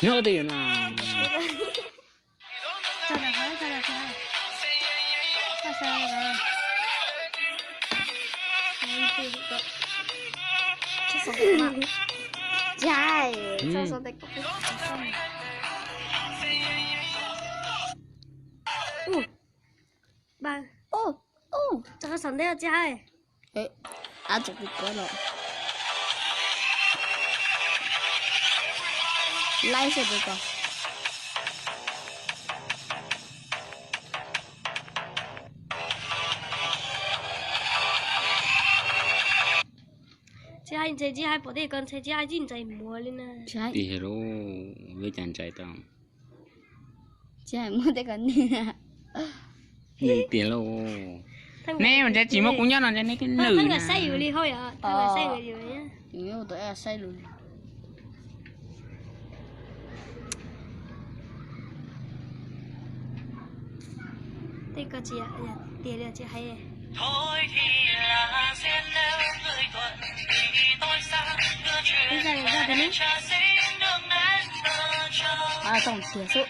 Nyob twg na. Ub, ub, rau qhov saum ntej tsis hais. Ab, tseem kuv los. Laib xwb tus ko. Tsis hais ntshe tsis hais pom tej ko ntshe tsis hais tsis ntsais muag li na. Tsis hais. Ib lub, ua cas ntsais tau. Tsis hais muag tej ko nws. Nws tiag lauj. Neb mas ntshe tsis muaj kuv nyob no ntshe neb twb lwm na. Saib yus li hoj yom, saib yus. Saib lus. Tej ko tsis tiag li tsis hais. Tsob tiag xwb.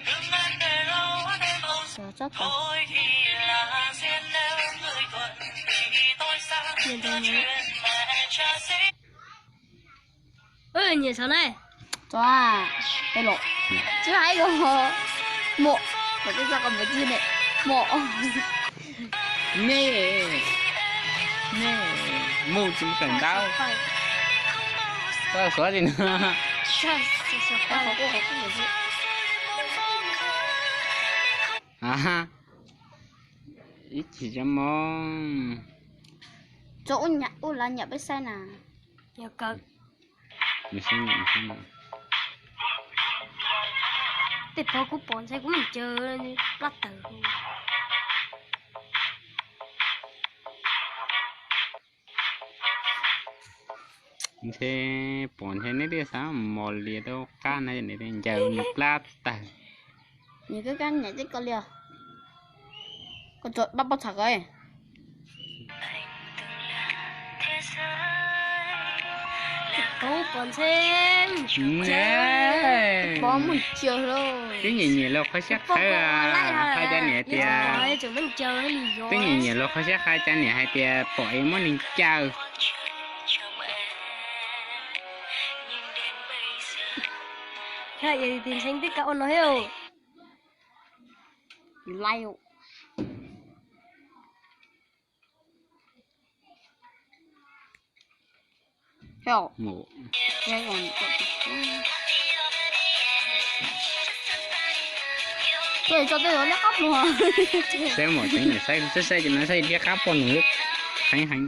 Tsob tau. Nyiam saum na. Tso, peb los. Tsis hais ko. Mom, kom twb tso kom mus tsis ne. Mom. Nej, nej mus tsis mus kawm ntaub. Koj suav li no. Ib chim tso moo. Tso ub, ub lav nyam peb saib na. Tej pov kuv pom ntshe kuv mus ncaws plab tawg. Ntshe pom ntshe neb twb xav mos lias rau qab na, ncaws nws plab tawg. Nws kab kab nyam teb ko li os. Koj tso pab pob txha ko. Pov pom ntshe, pov mus ncaws lauj. Twb nyiam nyiam los qhov siab qhawv, hais cov niam tias, twb nyiam nyiam los qhov siab qhawv, cov niam hais tias pom es muab nws ncaws. Tis ntshee twb kav ua no thiab. Laiv. Saib mom tseev, saib saib ces no saib liab qab poj nus heev heev.